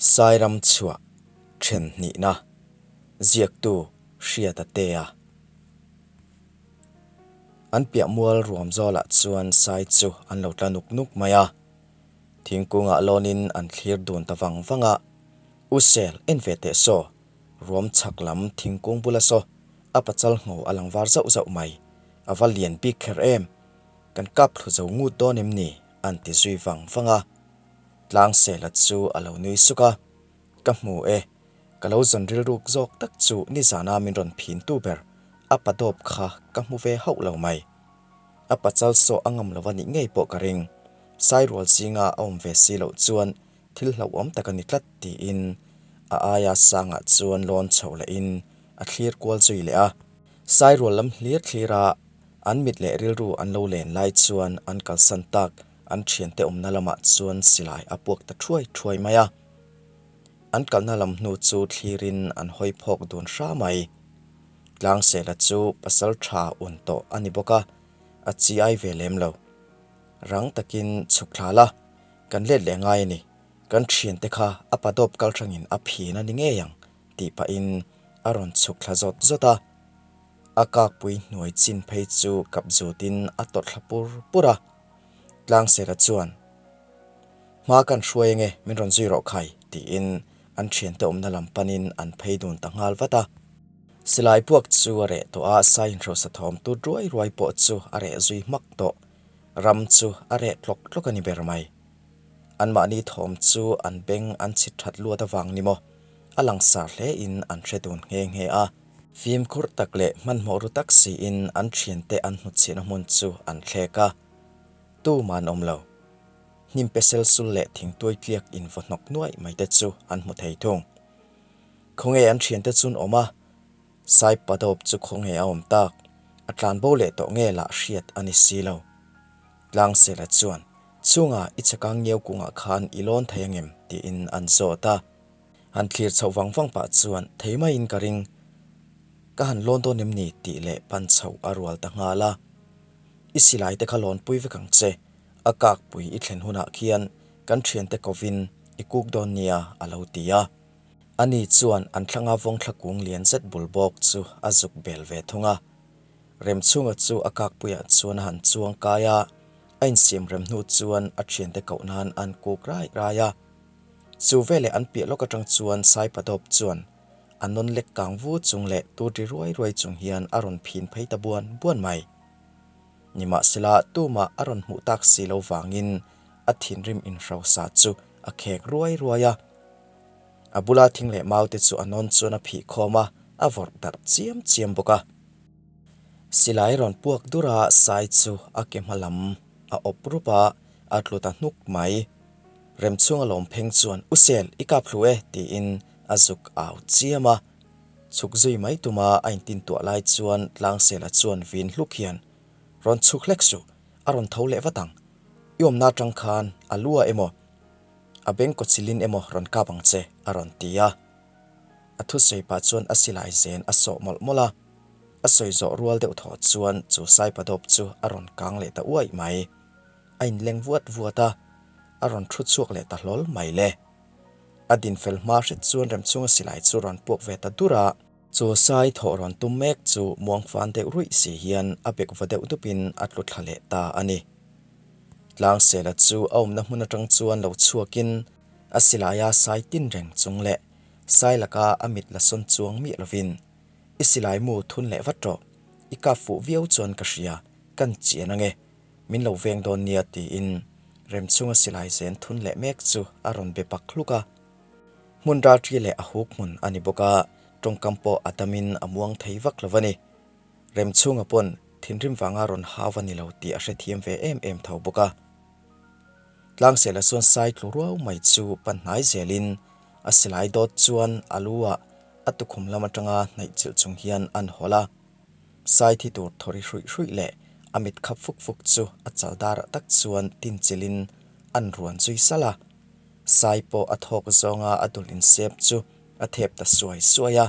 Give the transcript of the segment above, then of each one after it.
Sairam chhuah then hnihna ziaktu Hriata Tea. An piah mual ruam zawlah chuan sai chu an lo tla nuk nuk mai a. Thingkungah lawnin an thlir dun ta vang vang a. U Sel, en ve teh saw, ruam chhak lam thingkung bula saw a pachal ngho a lang var zauh zauh mai. A va lian bik kher em! Kan kap thlu zo ngut dawn em ni? an ti zui vang vang a. Tlangsela chu a lo nui suk a, Ka hmu e, ka lo zawn rilruk zawk tak chu nizana min rawn phin tu ber, a pa dawp kha ka hmu ve hauh lo mai. A pachal sawh a ngam lo a nih ngei pawh ka ring. Sairual zinga a awm ve si loh chuan thil hlauhawm tak a ni tlat tiin a aia sangah chuan lawn chho lehin a thlir kual zui leh a. Sairual lam hlir thlir a an mit leh rilru an lo len lai chuan an kalsan tak An thiante awmna lamah chuan silai a puak ta thuai thuai mai a. An kalna lam hnu chu thlirin an hawi phawk dun hra mai. Tlangsela chu pasal tha un tawh a ni bawk a, a chi ai ve lem lo. Rang takin chhuk thla la, kan let leh ngai a ni. Kan thiante kha a padawp kal hrangin a phin a ni ngei ang tih pahin a rawn chhuk thla zawt zawt a. A kakpui hnuai chin phei chu kap zutin a tawrh thla pur pur a. Tlangsela chuan, Hma kan hruai ange, min rawn zui rawh khai, tiin an thiante awmna lam panin an phei dun ta nghal vat a. Silai puak chu a reh tawh a, sai inhrosa thawm tut ruai ruai pawh chu a reh zui hmak tawh. Ram chu a reh tlawk tlawk a ni ber mai. Anmahni thawm chu an beng an chhit that luat avang ni maw, a langsar hlein an hre dun nghe nghe a. Fimkhur tak leh hmanhmawh ru tak siin an thiante an hnutchhihna hmun chu an thlek a. Tumah an awm lo. Hnim pesel sul leh thingtuai tliak invaw hnawk nuaih mai te chu an hmu thei thung. Khawnge an thiante chun awm a? Sai Padawp chu khawnge a awm tak? A tlanbo leh tawh nge lah hriat a ni si lo. Tlangsela chuan, Chhunga i chakang ngeu kungah khan i lawn thei angem? tiin an zawt a. Han thlir chhoh vang vang pah chuan thei maiin ka ring. Ka han lawn dawn em ni tih leh pan chhoh a rual ta nghal a. I silai te kha lawnpui vek ang che, a kakpui i thlen hunah khian kan thiante kovin i kuk dawn nia a lo ti a. Ani chuan an thlanga vawngthla kung lian zet bul bawk chu a zuk bel ve thung a. Remchhunga chu a kakpuiah chuan a han chuang kai a, a insiam rem hnu chuan a thiante koh nan an kuk rai rai a. Chu veleh an piah lawk atang chuan Saipadawp chuan a nawn lek kang vu chung leh tur ri ruai ruai chung hian a rawn phin phei ta buan buan mai. Nimahsela tumah a rawn hmuh tak si lo vangin a thinrim inhrosa chu a khek ruai ruai a. A bula thing leh mau te chu a nawn chuan a phih khawm a, a vawrh darh chiam chiam bawk a. Silai rawn puak dur a, sai chu a ke hma lam a awp rup a, a tlu ta hnuk mai. Remchhunga lawm pheng chuan, U Sel, i kap hlu e, tiin a zuk au chiam a. Chhuk zui mai tuma a intintuah lai chuan Tlangsela chuan vin hluk hian, Rawn chhuk hlek suh, a rawn tho leh vat ang. I awmna atang khan a lu ah emaw, a beng kawchilin emaw rawn kap ang che, a rawn ti a. A thusawi pah chuan a silai zen a sawh mawlh mawlh a. A sawi zawh rual deuh thaw chuan chu Saipadawp chu a rawn kang leh ta uaih mai. A inleng vuat vuat a, a rawn thu chhuak leh ta hlawl mai le. A dinfel hma hret chuan Remchhunga silai chu rawn puak ve ta dur a. Chu sai thawh rawn tum mek chu muang fan deuh ruih si hian a bek va deuh dupin a tlu thla leh ta a ni. Tlangsela chu a awmna hmun atang chuan lo chhuakin a silaia sai tin reng chung leh sai laka a mit la sawn chuang miah lovin, I silai mu thun leh vat rawh, i kap fuh viau chuan ka hria, kan chian ange. Min lo veng dawn nia tiin Remchhunga silai zen thun leh mek chu a rawn be pak hluk a. Hmun ralṭi leh a huk hmun a ni bawk a, tawngkam pawh a damin a muang thei vak lo a ni. Remchhunga pawn thinrim vanga rawn hau a ni lo tih a hrethiam ve em em tho bawk a. Tlangsela chuan sai tlu ruau mai chu pan hnai zelin a silai dawt chuan a lu ah a tukhum lam atanga hnaih chilh chung hian an hawlh a. Sai thi tur thawri hruih hruih leh a mit khap fuk fuk chu a chal darah tak chuan tin chilhin an ruan zui salh a. Sai pawh a thawk zawnga a dul insep chu a thep ta suai suai a.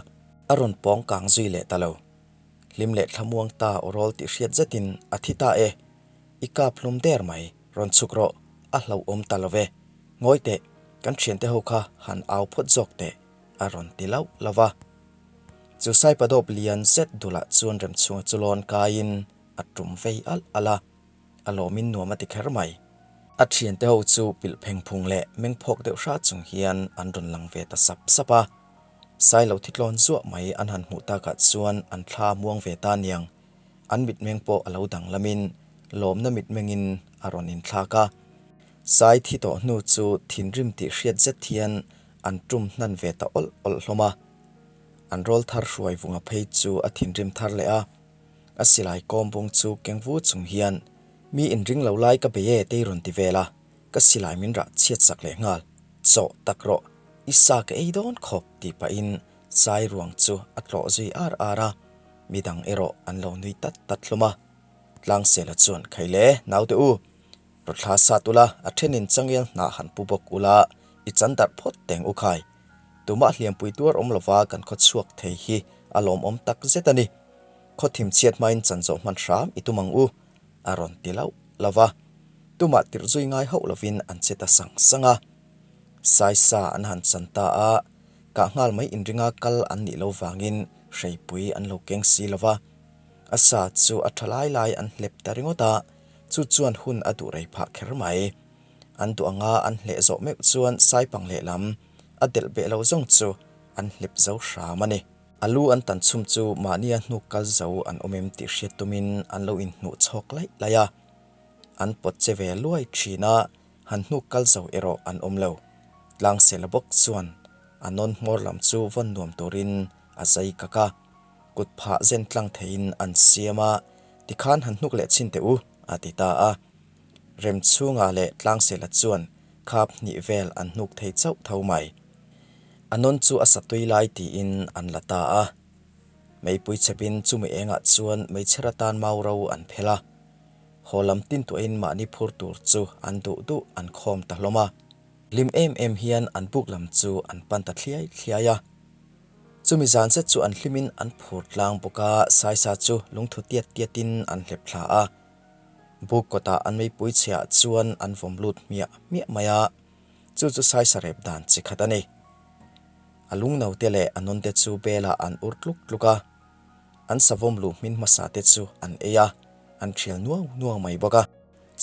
A rawn pawng kang zui leh ta lo. Hlim leh thlamuang ta aw rawl tih hriat zetin a thi ta e. I kap hlum der mai, rawn chhuk rawh, a hlauhawm ta lo ve. Ngawi teh. Kan thiante ho kha han au phawt zawk teh, a rawn ti lauh lauh va. Chu Saipadawp lian zet dulah chuan Remchhunga chu lawn kaiin a tum vei alh alh a, a lawmin nuam a ti kher mai. A thiante ho chu pilh pheng phung leh meng phawk deuh hra chung hian an rawn lang ve ta sap sap a. Sailo thi tlawn zuah mai an han hmuh takah chuan an thla muang ve ta niang. An mitmeng pawh a lo danglamin lawmna mitmengin a rawn inthlak a. Sai thi tawh hnu chu thinrim tih hriat zet hian an tum hnan ve ta awlh awlh hlawm a. An rawl thar hruai vunga phei chu a thinrim thar leh a. A silai kawm bung chu keng vu chung hian, Mi inring lo lai ka bei e tei rawn ti vel a, ka silai min rah chhiat sak leh nghal. Chawh tak rawh, i sa ka ei dawn khawp tih pahin sai ruang chu a tlawh zui ar ar a, midang erawh an lo nui tat tat hlawm a. Tlangsela chuan, Khaile, naute u, Rawthla sat ula, a thenin changel hnah han pu bawk ula, i chan darh phawt teng u khai. Tumah hliampui tuar awm lova kan khaw chhuak thei hi a lawmawm tak zet a ni. Khaw thim chhiat hmain chan zawh hman hram i tum ang u, a rawn ti lauh lauh va. Tumah tirh zui ngai hauh lovin an che ta sang sang a. Saisa an han chan ta a, kah nghal mai inringa kal an nih lo vangin hreipui an lo keng si lo va. A sa chu a tha lai lai an hlep ta ringawt a, Chu chuan hun a duh rei phah kher mai. An duh anga an hleh zawh meuh chuan Saipang lehlam a delh beh lo zawng chu an hlep zo hram a ni. A lu an tan chhum chu mahnia hnuk kal zo an awm em tih hriat tumin an lo inhnuh chhawk laih laih a. An pawt che ve luai thin a, han hnuk kal zo erawh an awm lo. Tlangsela bawk chuan a nawn hmawr lam chu vawn nuam turin a zai kak a. Kut phah zen tlang theiin an siam a, tikhan han hnuk leh chhin teh u, a ti ta a. Remchhunga leh Tlangsela chuan khap hnih vel an hnuk thei chauh tho mai. A nawn chu a satui lai tiin an la ta a. Meipui chhepin chumi engah chuan meichher atan mau ro an phel a. Haw lam tin tuahin mahni phur tur chu an duh duh an khawm ta hlawm a. Hlim em em hian an buk lam chu an pan ta thliai thliai a. Chumi zan zet chu an hlimin an phur tlang bawk a, Saisa chu lungthu tiat tiatin an hlep thla a. Buk kawtah an meipui chhiah chuan an vawm lut hmiah hmiah mai a, chu chu Saisa rep dan chi khat a ni. A lungno te leh a nawn te chu belah an ur tluk tluk a, an savawm luh hmin hmasa te chu an ei a, an thial nuau nuau mai bawk a.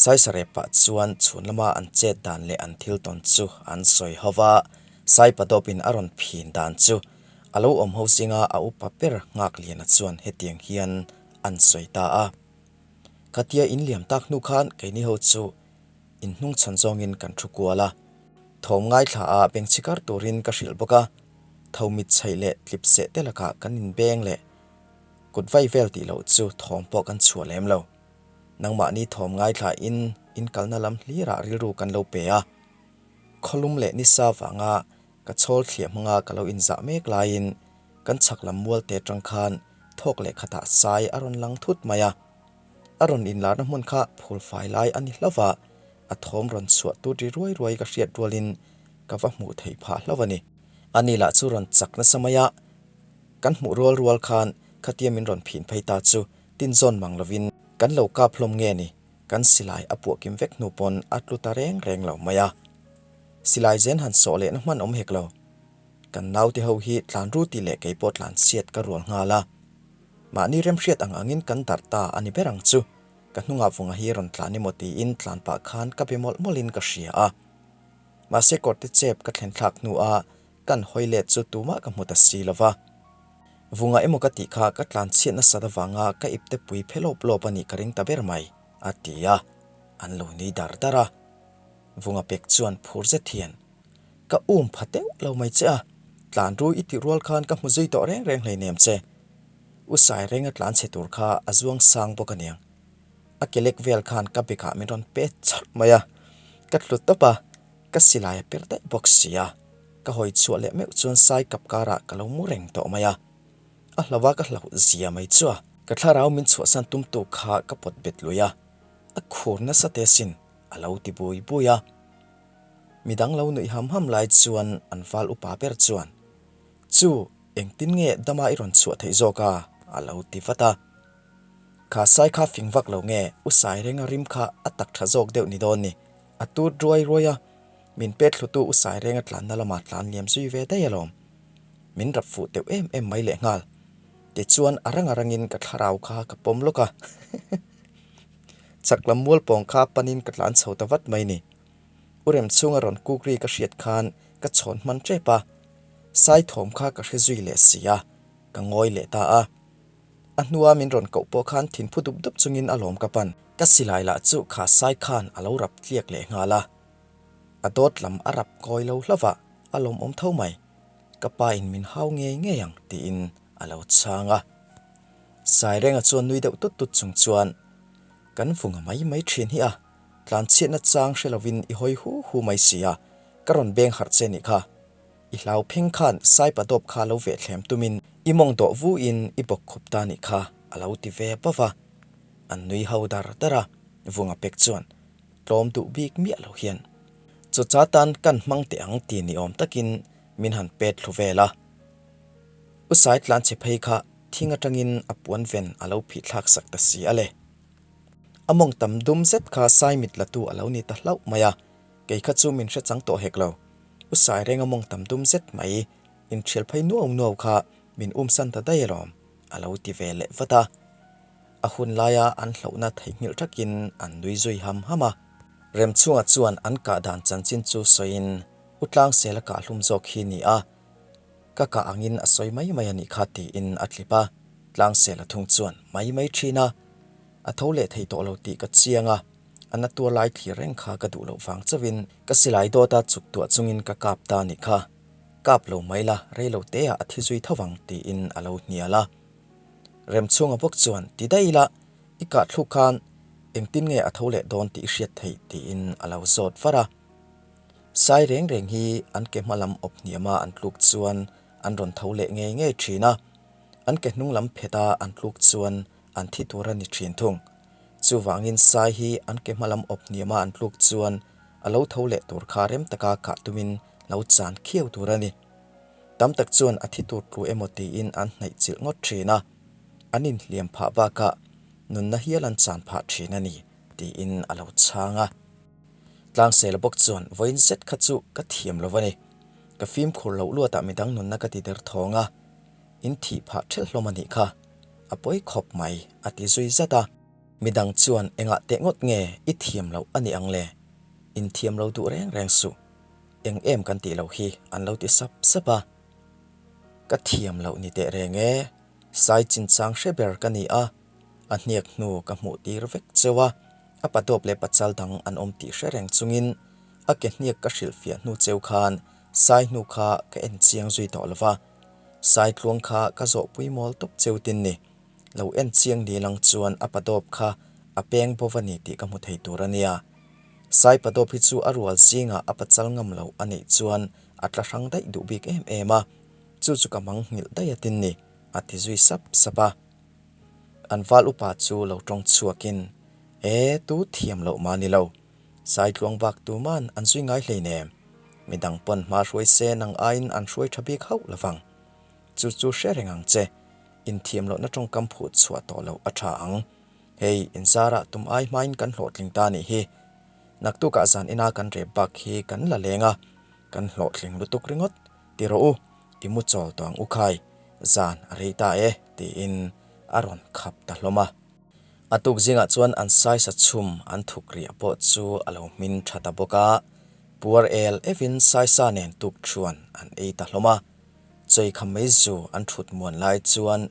Saisa rep pah chuan chhun lama an chet dan leh an thil tawn chu an sawi ho va, Saipadawpin a rawn phin dan chu a lo awm ho zinga a upa ber Nghakliana chuan hetiang hian an sawi ta a. Khatia in liam tak hnu khan keini ho chu in hnung chhan zawngin kan thu kual a, thawm ngaithla a bengchhi kar turin ka hrilh bawk a, tho mit chhaih leh tlip seh te lakah kan inbeng leh kut vai vel tih loh chu thawm pawh kan chhuah lem lo. Nangmahni thawm ngaithla in in kalna lam hlirah rilru kan lo pe a. Khawlum leh nisa vanga ka chhawl thliah hmanga ka lo inzah mek laiin kan chhak lam mual te atang khan thawk leh khatah sai a rawn lang thut mai a. A rawn inlarna hmun kha phul fai lai a ni hlauh a, a thawm rawn chhuah tut ri ruai ruai ka hriat rualin ka va hmuh theih phah hlauh a ni. Ani lah chu rawn chak nasa mai a, kan hmuh rual rual khan khatia min rawn phin phei ta chu Tin zawn mang lovin kan lo kap hlawm nge ni, kan silai a puah kim vek hnu pawn a tlu ta reng reng lo mai a. Silai zen han sawh lehna hman awm hek lo. Kan naute ho hi tlan ru tih leh kei pawh tlan chhiat ka rual nghal a. Mahni remhriat ang angin kan darh ta a ni ber ang chu, ka hnungah vunga hi rawn tlan emaw tiin tlan pah khan ka be mawlh mawlhin ka hria a. Mahse kawrte chep ka thlen thlak hnuah Kan hawi let chu tumah ka hmu ta si lo va. Vunga emaw ka tih kha ka tlan chhiat nasat avanga ka ipte pui phe lawp lawp a nih ka ring ta ber mai, a ti a. An lo nui dar dar a. Vunga pek chuan phur zet hian, Ka um pha teuh lo mai che a, tlan ru i tih rual khan ka hmu zui tawh reng reng hleinem che. U Sairenga tlan chhe tur kha a zuang sang bawk aniang. A kelek vel khan ka bekah min rawn pet chawrh mai a, ka tlu tawp a. Ka silai a per daih bawk si a, ka hawi chhuah leh meuh chuan sai kap karah ka lo mu reng tawh mai a. A hlauh a ka hlauh zia mai chu a. Ka thlarau min chhuahsan tumtu kha ka pawt bet lui a, a khur nasa te sin a lo ti bui bui a. Midang lo nuih ham ham lai chuan an val upa ber chuan, Chu, engtin nge dama i rawn chhuah theih zawk a? a lo ti vat a. Kha sai kha fing vak lo nge, u sai renga rim kha a tak tha zawk deuh ni dawn ni. A tut ruai ruai a. Min pet thlutu u Sairenga tlanna lamah tlan liam zui ve daih alawm. Min rap fuh teuh em em mai lehnghal. Tichuan a rang a rangin ka thlarau kha ka pawm lawk a. Chak lam mual pawng kha panin ka tlan chho ta vat mai ni. U Remchhunga rawn kuk ri ka hriat khan ka chhawn hman tep a. Sai thawm kha ka hre zui leh si a, ka ngawi leh ta a. A hnua min rawn koh pawh khan thinphu dup dup chungin a lawm ka pan. Ka silai lah chu kha sai khan a lo rap tliak leh nghal a. A dawt lam a rap kawi lo hlauh a, a lawmawm tho mai. Ka pa in min hau ngei ngei ang tiin a lo chhang a. Sairenga chuan nui deuh tut tut chung chuan, Kan vunga mai mai thin hi a, tlanchhiatna chang hre lovin i hawi hu hu mai si a, ka rawn beng harh che nih kha. I hlau pheng khan Saipa dawp kha lo veh thlem tumin i mawng dawh vuin i bawk khup ta nih kha a lo ti ve bauh a. An nui ho dar dar a, vunga pek chuan tlawm duh bik miah lo hian chu cha tan kan hmang teh ang ti ni awm takin min han pet thlu vel a. U Sai tlan chhe phei kha thing atangin a puan ven a lo phih thlak sak ta si a le. A mawng tam dum zet kha Sai mit la tu a lo ni ta hlauh mai a, kei kha chu min hre chang tawh hek lo. U Sai renga mawng tam dum zet mai inthial phei nuau nuau kha min umsan ta daih alawm a lo ti ve leh vat a. A hun laia an hlauhna theihnghilh thakin an nui zui ham ham a. Remchhunga chuan an kah dan chanchin chu sawiin U Tlangsela kah hlum zawk hi ni a, ka kah angin a sawi mai mai a nih kha tiin a tlip a. Tlangsela thung chuan mai mai thin a, a tho leh thei tawh lo tih ka chiang a, a na tuar lai thlir reng kha ka duh loh vang chauhin ka silai dawta chuk tuah chungin ka kap ta a nih kha. Kap lo mai la, rei lo teah a thi zui tho vang tiin a lo hnial a. Remchhunga bawk chuan ti daih ila, i kah thluk khan engtin nge a tho leh dawn tih i hriat theih tiin a lo zawt var a. Sai reng reng hi an ke hma lam awp hniama an tluk chuan an rawn tho leh ngei ngei thin a, an ke hnung lam pheta an tluk chuan an thi tur a ni thin thung. Chuvangin sai hi an ke hma lam awp hniama an tluk chuan a lo tho leh tur kha rem taka kah tumin lo chan khiau tur a ni. Tam tak chuan a thi tur tlu emaw tiin an hnaih chilh ngawt thin a, an inhliam phah bakah nunna hial an chan phah thin a ni tiin a lo chhang a. Tlangsela bawk chuan vawiin zet kha chu ka thiam lo a ni. Ka fimkhur loh luatah midang nunna ka ti der thawng a, in thih phah ṭhelh hlawm a nih kha, a pawi khawp mai a ti zui zat a. Midang chuan engah teh ngawt nge i thiam loh a ni ang le? Inthiam lo duh reng reng suh. Eng em kan tih loh hi an lo ti sap sap a. Ka thiam loh ni teh reng e, sai chinchang hre ber ka ni a, a hniak hnu ka hmuh tir vek cheu a, a padawp leh pachal dang an awm tih hre reng chungin a ke hniak ka hrilhfiah hnu cheu khan sai hnu kha ka en chiang zui tawh lova, sai tluang kha ka zawhpui mawl tawp cheu tin ni. Lo en chiang ni lang chuan a padawp kha a peng bawv a ni tih ka hmu thei tur a nia. Sai padawp hi chu a rual zingah a pachal ngam loh a neih chuan a tla hrang daih duh bik em em a, chu chu ka mang nghilh daih a tin ni, a ti zui sap sap a. An val upa chu lo tawng chhuakin, E, tu thiam loh mah ni lo. Sai tluang bak tuman an zui ngai hleinem. Midang pawn hma hruai se nang aiin an hruai tha bik hauh lovang. Chu chu hre reng ang che. Inthiam lohna tawngkam phuh chhuah tawh loh a tha ang. Hei, inzarah tum ai hmain kan hlawhtling ta nih hi. Naktukah zan ina kan rep bak hi kan la leng a, kan hlawhtling lutuk ringawt. Ti rawh u, i mu chawl tawh ang u khai, zan a rei ta e, tiin a rawn khap ta hlawm a. A tuk zingah chuan an saisa chhum an thuk riah pawh chu a lo hmin tha ta bawk a, puar el evin saisa nen tuk thuan an ei ta hlawm a. Chawikha meizu an thut muan lai chuan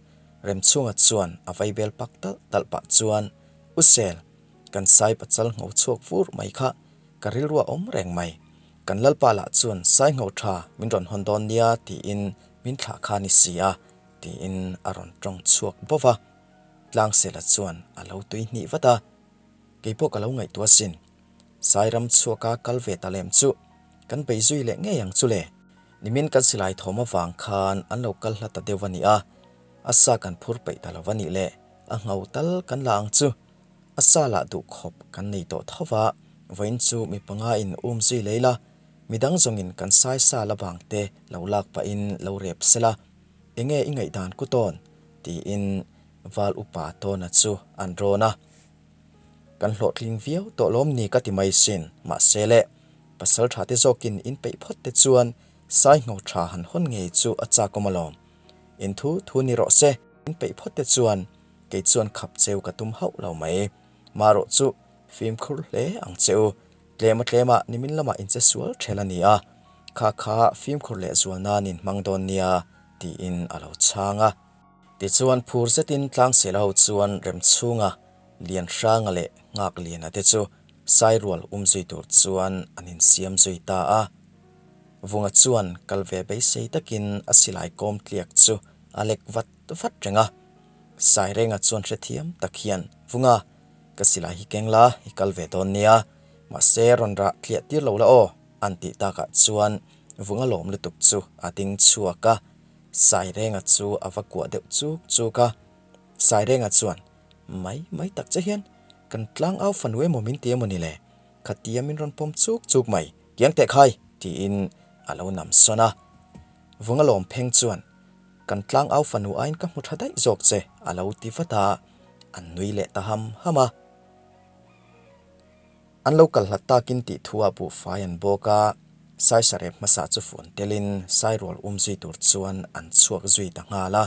Remchhunga chuan a vaibel pak talh talh pah chuan, U Sel, kan sai pachal ngho chhuak vur mai kha ka rilru a awm reng mai. Kan Lalpa lah chuan sai ngho tha min rawn hawn dawn nia tiin min thlah kha ni si a, tiin a rawn tawng chhuak bawv a. Tlangsela chuan a lo tui hnih vat a, Keipawh ka lo ngaihtuah sin. Sai ram chhuaka kal ve ta lem chu kan bei zui leh ngei ang chu le. Nimin kan silai thawm avang khan an lo kal hla ta deuh a ni a, a sa kan phur peih ta lo a nih le, a ngho tal kan la ang chu. A sa lah duh khawp kan nei tawh tho va, vawiin chu mi panga in um zui lei la, midang zawngin kan sai sa la vang te lo lak pahin lo rep se la, enge i ngaihdan ku tawn? tiin Val upa tawna chu an rawn a. Kan hlawhtling viau tawh lawm ni ka ti mai sin, mahse le. Pasal tha te zawkin in peih phawt te chuan sai ngho tha han hawn ngei chu a chakawm alawm. In thu thu ni rawh se, in peih phawt te chuan kei chuan khap cheu ka tum hauh lo mai. Marawh chu fimkhur hle ang che u, tlema tlema nimin lamah in che sual ṭhel a ni a, kha kha fimkhur leh zual nan in hmang dawn nia tiin a lo chhang a. Tichuan phur zetin Tlangsela ho chuan Remchhunga, Lianhranga leh Nghakliana te chu Sairual um zui tur chuan an insiam zui ta a. Vunga chuan kal ve beisei takin a silai kawm tliak chu a lek vat vat reng a. Sairenga chuan hrethiam tak hian, Vunga, ka silai hi keng la, i kal ve dawn nia. Mahse rawn rah tliah tir lo la aw, an tih takah chuan Vunga lawm lutuk chu a ding chhuak a. Sairenga chu a va kuah deuh chuk chuk a. Sairenga chuan, Mai mai tak che hian kan tlang au fanu emaw min ti emaw ni le? Khatia min rawn pawm chuk chuk mai, kiang teh khai! tiin a lo nam sawn a. Vunga lawm pheng chuan, Kan tlang au fanu aiin ka hmu tha daih zawk che, a lo ti vat a, an nui leh ta ham ham a. An lo kal hlat takin tih thu ah buhfai an bawk a, Saisarep hmasa chu fun telin Sairual um zui tur chuan an chhuak zui ta nghal a.